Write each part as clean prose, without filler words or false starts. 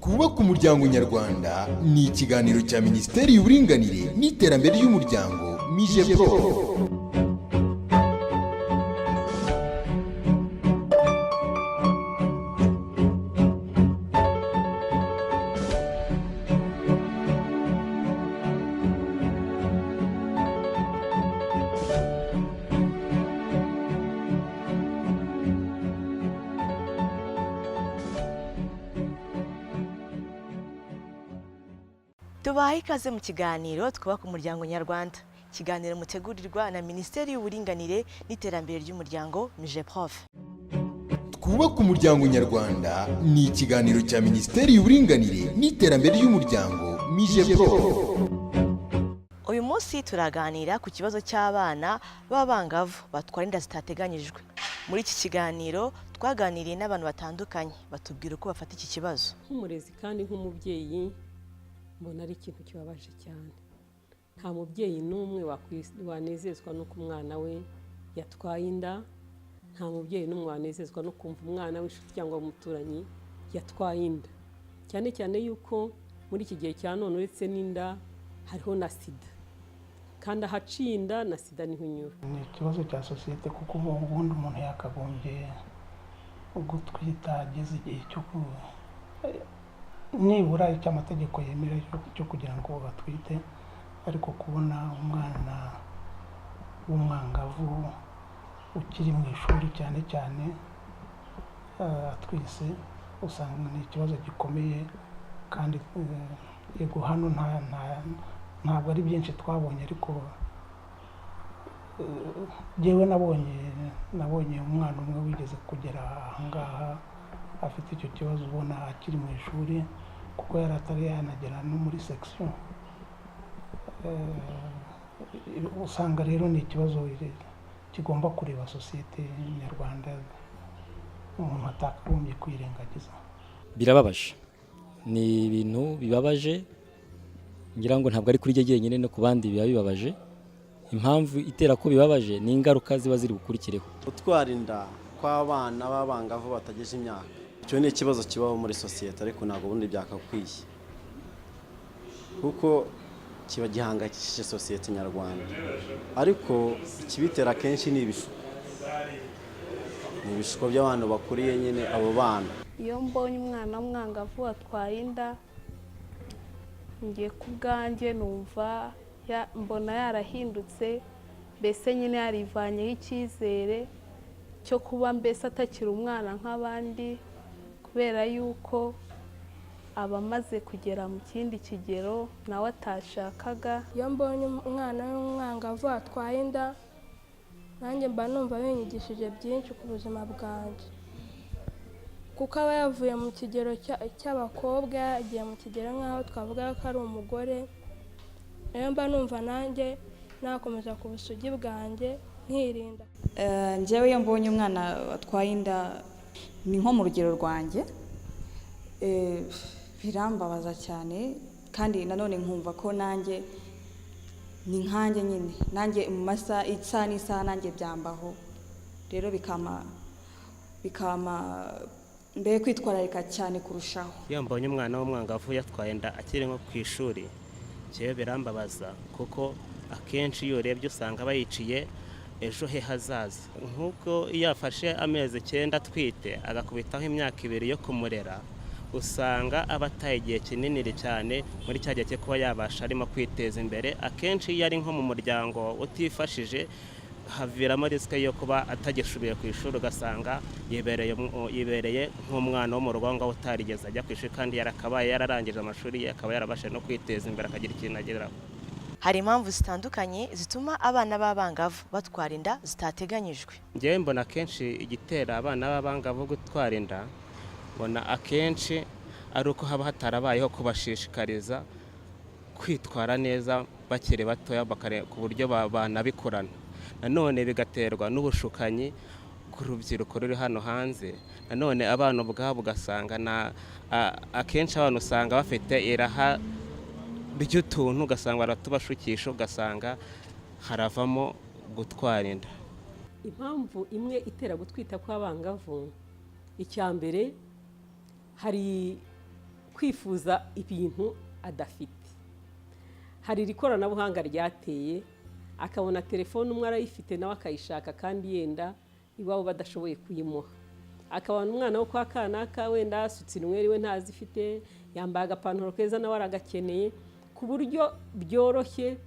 Twubake Umuryango Nyarwanda ni ikiganiro cya Minisiteri y'Uburinganire n'Iterambere ry'Umuryango, MIGEPROF. Tubahe ikaze mu kiganiro Twubaka Umuryango Nyarwanda, ikiganiro mutegurirwa na Minisiteri y'Uburinganire n'Iterambere ry'Umuryango, MIGEPROF. Twubake Umuryango Nyarwanda ni ikiganiro cya Minisiteri y'Uburinganire n'Iterambere ry'Umuryango, MIGEPROF. Uyu munsi turaganira ku kibazo cy'abana b'abangavu batwara inda zitateganyijwe. Muri iki kiganiro twaganiriye n'abantu batandukanye, batubwira uko bafata iki kibazo. Nk'umurezi kandi nk'umubyeyi, mbona ari ikintu kibabaje cyane. Nta mubyeyi n'umwe wanezezwa n'uko umwana we yatwaye inda. Nta mubyeyi n'umwe wanezezwa no kumva umwana w'inshuti cyangwa umuturanyi yatwaye inda, cyane cyane yuko muri iki gihe cya none, uretse n'inda, hariho na sida, kandi ahaciye inda na sida niho inyura. Ni ikibazo cya sosiyete, kuko ubundi umuntu yakagombye gutwita ageze igihe cyo ku nibura icyo amategeko yemera cyo kugira ngo batwite. Ariko kubona umwana w'umwangavu ukiri mu ishuri cyane cyane atwise, usanga ni ikibazo gikomeye. Kandi yego, hano ntabwo ari byinshi twabonye, ariko jyewe nabonye umwana umwe wigeze kugera ahangaha afite icyo kibazo, ubona akiri mu ishuri, kuko yari atari yanagera no muri section. Usanga rero ni ikibazo kigomba kureba sosiyete nyarwanda, umuntu atakagombye kwirengagiza. Birababaje, ni ibintu bibabaje. Ngira ngo ntabwo ari kuri jye jyenyine, no ku bandi biba bibabaje. Impamvu itera ko bibabaje ni ingaruka ziba ziri bukurikireho. Gutwara inda kw'abana b'abangavu batageje imyaka, icyo ni ikibazo kibaho muri sosiyete, ariko ntabwo ubundi byakakwiye, kuko kiba gihangayikishije sosiyete nyarwanda. Ariko ikibitera akenshi ni ibishuko, ni ibishuko by'abantu bakuriye nyine abo bana. Iyo mbonye umwana w'umwangavu atwaye inda, ngiye ku bwanjye numva mbona yarahindutse, mbese nyine yarivanyeho icyizere cyo kuba mbese atakiri umwana nk'abandi, kubera yuko aba amaze kugera mu kindi kigero nawe atashakaga. Iyo mbonye umwana w'umwangavu atwaye inda, nanjye mba numva binyigishije byinshi ku buzima bwanjye, kuko aba yavuye mu kigero cy'abakobwa yagiye mu kigero nk'aho twavuga ko ari umugore. Rero mba numva nanjye nakomeza ku busugi bwanjye, nkirinda. Njyewe iyo mbonye umwana watwaye inda, ni nko mu rugero rwanjye, birambabaza cyane, kandi nanone nkumva ko nanjye ni nkanjye nyine, nanjye mu masaha, isaha n'isaha nanjye byambaho. Rero bikampa mbere kwitwararika cyane kurushaho. Iyo mbonye umwana w'umwangavu yatwaye inda akiri nko ku ishuri, njyewe birambabaza, kuko akenshi iyo urebye usanga bayiciye ejo he hazaza. Nk'uko iyo afashe amezi 9 atwite, agakubitaho imyaka 2 yo kumurera, usanga aba ataye igihe kinini cyane muri cya gihe cyo kuba yabasha arimo kwiteza imbere. Akenshi iyo ari nko mu muryango utifashije, haviramo risque yo kuba atagishoboye ku ishuri, ugasanga yibereye nk'umwana wo mu rugo ngaho utarigeze ajya ku ishuri, kandi yarakabaye yararangije amashuri ye, akaba yarabashije no kwiteza imbere, akagira ikintu ageraho. Hari impamvu zitandukanye zituma abana b'abangavu batwara inda zitateganyijwe. Njyewe mbona akenshi igitera abana b'abangavu gutwara inda, mbona akenshi ari uko haba hatarabayeho kubashishikariza kwitwara neza bakiri batoya, ku buryo banabikurana. Nanone bigaterwa n'ubushukanyi bw'urubyiruko ruri hano hanze. Nanone abana ubwabo, ugasanga akenshi abana usanga bafite iraha ry'utuntu, ugasanga baratubashukisha, ugasanga haravamo gutwara inda. Impamvu imwe itera gutwita kw'abangavu, icya mbere, hari Kwifuza ibintu adafite. Hari iri koranabuhanga ryateye, akabona telefone umwe arayifite, nawe akayishaka, kandi yenda iwabo badashoboye kuyimuha. Akabona umwana wo kwa kanaka wenda asutse inweri, we ntazifite, yambaye agapantaro keza, nawe aragakeneye, ku buryo byoroshye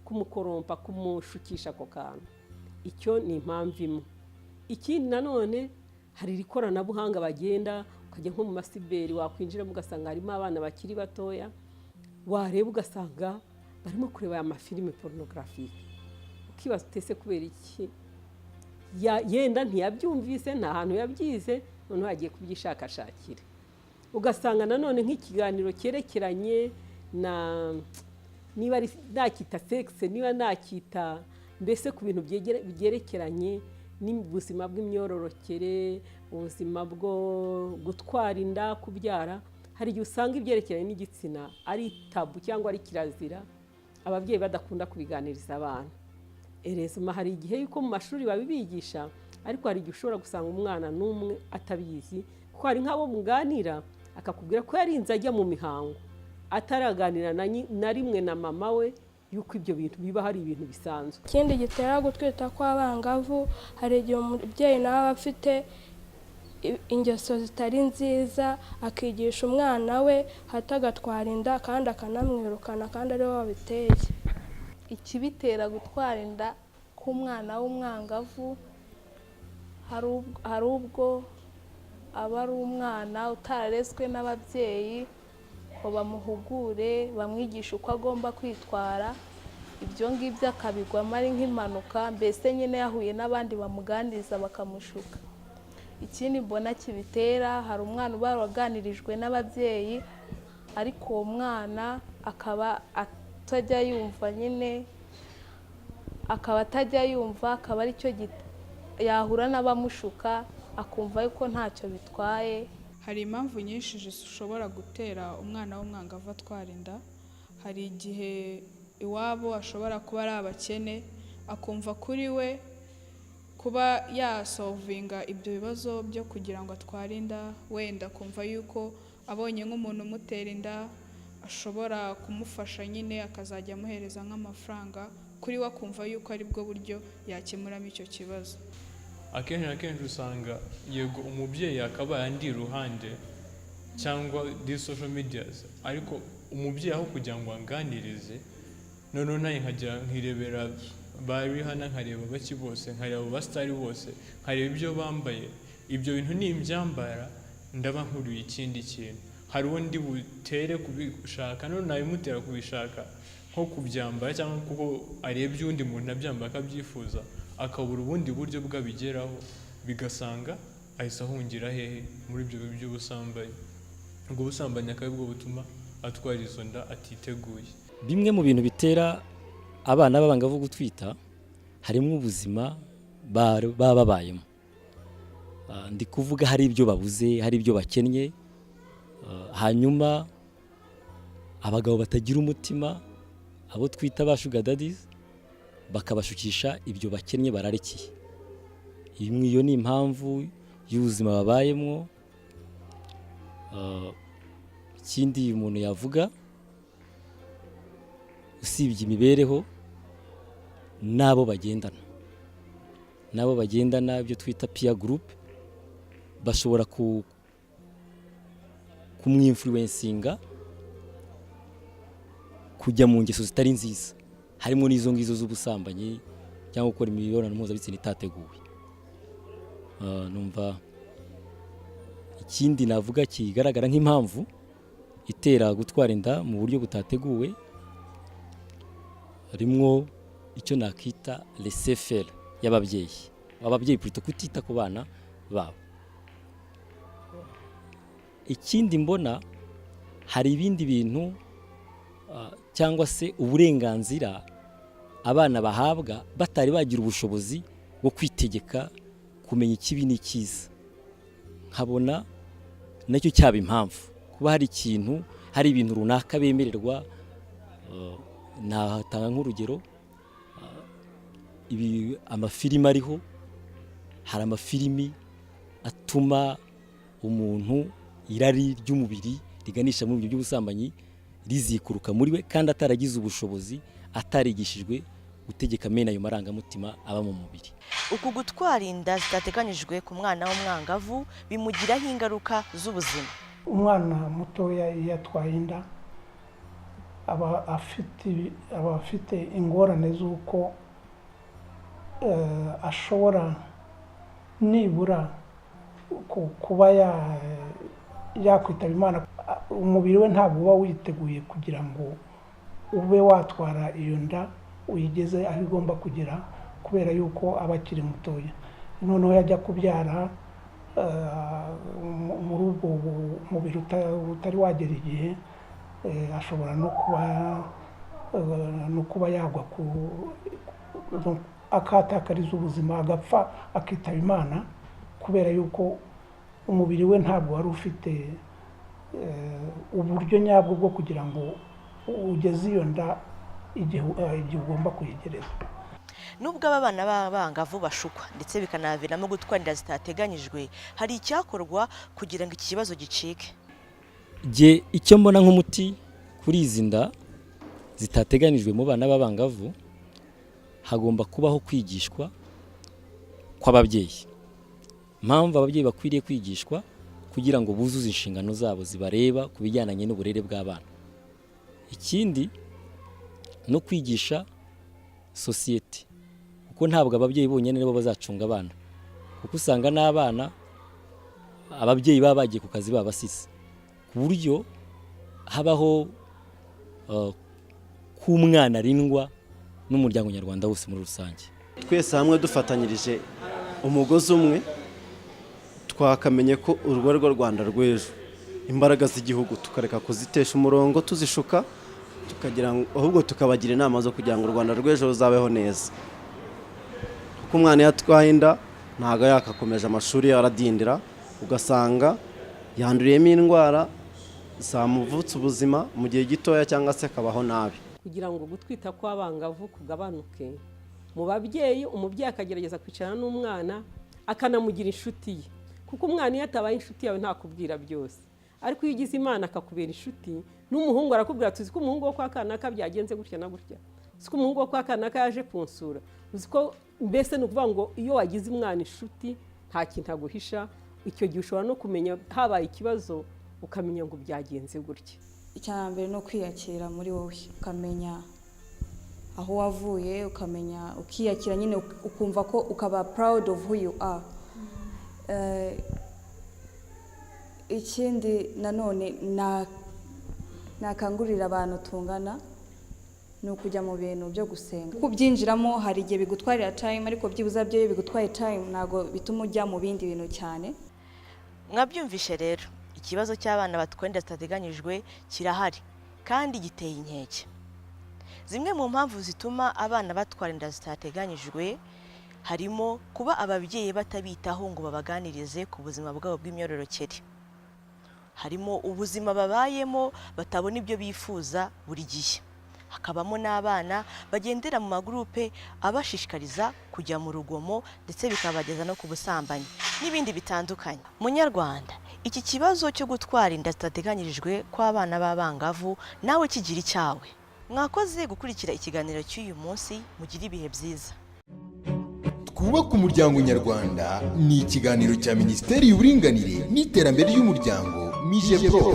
kumukorompa, kumushukisha ako kantu. Icyo ni impamvu imwe. Ikindi nanone, hari iri koranabuhanga, bagenda ukajya nko mu ma cyber, wakwinjiramo ugasanga harimo abana bakiri batoya, wareba ugasanga barimo kureba aya mafilime pornographique, ukibaza utese kubera iki? Yenda ntiyabyumvise, nta hantu yabyize, noneho agiye kubyishakashakira. Ugasanga nanone nk'ikiganiro cyerekeranye na, niba ari nakita sexe, niba nakita mbese ku bintu byerekeranye n'ubuzima bw'imyororokere, ubuzima bwo gutwara inda, kubyara, hari igihe usanga ibyerekeranye n'igitsina ari tabou cyangwa ari kirazira, ababyeyi badakunda kubiganiriza abana. Erezima hari igihe yuko mu mashuri babibigisha, ariko hari igihe ushobora gusanga umwana n'umwe atabizi, kuko hari nk'abo muganira akakubwira ko yarinze ajya mu mihango ataraganira na rimwe na mama we yuko ibyo bintu biba hari ibintu bisanzwe. Ikindi gitera gutwita kw'abangavu, hari igihe umubyeyi nawe aba afite ingeso zitari nziza, akigisha umwana we hato agatwara inda, kandi akanamwirukana kandi ari we wabiteye. Ikibitera gutwara inda k'umwana w'umwangavu, hari ubwo aba ari umwana utararezwe n'ababyeyi ngo bamuhugure, bamwigishe uko agomba kwitwara, ibyo ngibyo akabigwamo ari nk'impanuka, mbese nyine yahuye n'abandi bamuganiriza bakamushuka. Ikindi mbona kibitera, hari umwana uba waganirijwe n'ababyeyi, ariko uwo mwana akaba atajya yumva nyine, akaba atajya yumva, akaba aricyo yahura n'abamushuka akumva yuko ntacyo bitwaye. Hari impamvu nyinshi zishobora gutera umwana w'umwangavu atwara inda. Hari igihe iwabo ashobora kuba ari abakene, akumva kuri we kuba yasolvinga ibyo bibazo byo kugira ngo atware inda, wenda akumva yuko abonye nk'umuntu umutera inda ashobora kumufasha nyine, akazajya amuhereza nk'amafaranga, kuri we akumva yuko aribwo buryo yakemuramo icyo kibazo. Akenshi na kenshi usanga, yego, umubyeyi akabaye andi iruhande cyangwa these social medias, ariko umubyeyi aho kugira ngo anganirize, noneho nanjye nkajya nkirebera ba Rihanna, nkareba baki bose, nkareba abo basitari bose, nkareba ibyo bambaye, ibyo bintu nimbyambara ndaba nkuruye ikindi kintu, hari uwo ndi butere kubishaka, none nabimutera kubishaka nko kubyambara, cyangwa kuko arebye undi muntu abyambara akabyifuza, akabura ubundi buryo bwabigeraho, bigasanga ahise ahungira hehe? Muri ibyo by'ubusambanyi. Ubwo busambanyi akaba aribwo butuma atwara izo nda atiteguye. Bimwe mu bintu bitera abana b'abangavu gutwita harimo ubuzima baba babayemo. Ndi kuvuga hari ibyo babuze, hari ibyo bakennye, hanyuma abagabo batagira umutima, abo twita ba sugar daddies, bakabashukisha ibyo bakennye bararikiye. Iyo ni impamvu y'ubuzima babayemo. Ikindi umuntu yavuga usibye imibereho, n'abo bagendana, ibyo twita peer group, bashobora kumwinfluencinga kujya mu ngeso zitari nziza, harimo n'izo ngizo z'ubusambanyi cyangwa gukora imibonano mpuzabitsina itateguwe. Numva ikindi navuga kigaragara nk'impamvu itera gutwara inda mu buryo butateguwe, harimwo icyo nakita laissez-faire y'ababyeyi, ababyeyi plutôt, kutita ku bana babo. Ikindi mbona, hari ibindi bintu cyangwa se uburenganzira abana bahabwa batari bagira ubushobozi bwo kwitegeka, kumenya ikibi n'icyiza, nkabona nacyo cyaba impamvu, kuba hari ikintu, hari ibintu runaka bemererwa. Natanga nk'urugero ibi amafilimi ariho, hari amafilimi atuma umuntu Irari ry'umubiri riganisha mu buryo by'ubusambanyi rizikuruka muri we, kandi ataragize ubushobozi, atarigishijwe gutegeka mene ayo marangamutima aba mu mubiri. Uku gutwara inda zitateganyijwe ku mwana w'umwangavu bimugiraho ingaruka z'ubuzima. Umwana mutoya iyo atwaye inda aba afite ingorane z'uko ashobora nibura kuba yakwitaba Imana. Umubiri we ntabwo uba witeguye kugira ngo ube watwara iyo nda uyigeze aho igomba kugera, kubera yuko aba akiri mutoya. Noneho yajya kubyara muri ubwo mubiri utari wagera igihe, ashobora no kuba yagwa ku akahatakariza ubuzima, agapfa, akitaba Imana, kubera yuko umubiri we ntabwo wari ufite uburyo nyabwo bwo kugira ngo ugeze iyo nda igihe ugomba kuyigereza. Nubwo aba bana b'abangavu bashukwa ndetse bikanaviramo gutwara inda zitateganyijwe, hari icyakorwa kugira ngo iki kibazo gicike. Jye icyo mbona nk'umuti kuri izi nda zitateganijwe mu bana b'abangavu, hagomba kubaho kwigishwa kw'ababyeyi. Impamvu ababyeyi bakwiriye kwigishwa kugira ngo buzuze inshingano zabo zibareba ku bijyanye n'uburere bw'abana. Ikindi no kwigisha sosiyete, kuko ntabwo ababyeyi bonyine nibo bazacunga abana, kuko usanga n'abana ababyeyi baba bagiye ku kazi babasize, ku buryo habaho k'umwana arindwa n'umuryango nyarwanda wose muri rusange. Twese hamwe dufatanyirije umugozi umwe, twakamenye ko urwo ari rwo Rwanda rw'ejo, imbaraga z'igihugu tukareka kuzitesha umurongo tuzishuka, tukagira ngo ahubwo tukabagira inama zo kugira ngo u Rwanda rw'ejo ruzabeho neza. Kuko umwana iyo atwaye inda ntabwo yakakomeje amashuri, aradindira, ugasanga yanduriyemo indwara zamuvutsa ubuzima mu gihe gitoya, cyangwa se akabaho nabi. Kugira ngo gutwita kw'abangavu kugabanuke mu babyeyi, umubyeyi akagerageza kwicarana n'umwana, akanamugira inshuti ye, kuko umwana iyo atabaye inshuti yawe ntakubwira byose. Ariko iyo ugize Imana akakubera inshuti, n'umuhungu arakubwira: "Tuzi ko umuhungu wo kwa kanaka byagenze gutya na gutya, uzi ko umuhungu wo kwa kanaka yaje kunsura, uzi ko." Mbese ni ukuvuga ngo iyo wagize umwana inshuti nta kintu aguhisha. Icyo gihe ushobora no kumenya habaye ikibazo, ukamenya ngo byagenze gutya. Icya mbere ni ukwiyakira muri wowe, ukamenya aho wavuye, ukamenya ukiyakira nyine, ukumva ko ukaba proud of who you are. Ikindi nanone nakangurira abantu tungana ni ukujya mu bintu byo gusenga. Kubyinjiramo hari igihe bigutwarira time, ariko byibuze byo iyo bigutwaye time ntabwo bituma ujya mu bindi bintu cyane. Mwabyumvishe rero, ikibazo cy'abana batwara inda zitateganyijwe kirahari kandi giteye inkeke. Zimwe mu mpamvu zituma abana batwara inda zitateganyijwe harimo kuba ababyeyi batabitaho ngo babaganirize ku buzima bwabo bw'imyororokere, harimo ubuzima babayemo batabona ibyo bifuza buri gihe, hakabamo n'abana bagendera mu magurupe abashishikariza kujya mu rugomo ndetse bikabageza no ku busambanyi n'ibindi bitandukanye. Munyarwanda, iki kibazo cyo gutwara inda zitateganyirijwe kw'abana b'abangavu nawe kigira icyawe. Mwakoze gukurikira ikiganiro cy'uyu munsi, mugire ibihe byiza. Twubake umuryango nyarwanda ni ikiganiro cya Minisiteri y'Uburinganire n'Iterambere ry'Umuryango, MIGEPROF.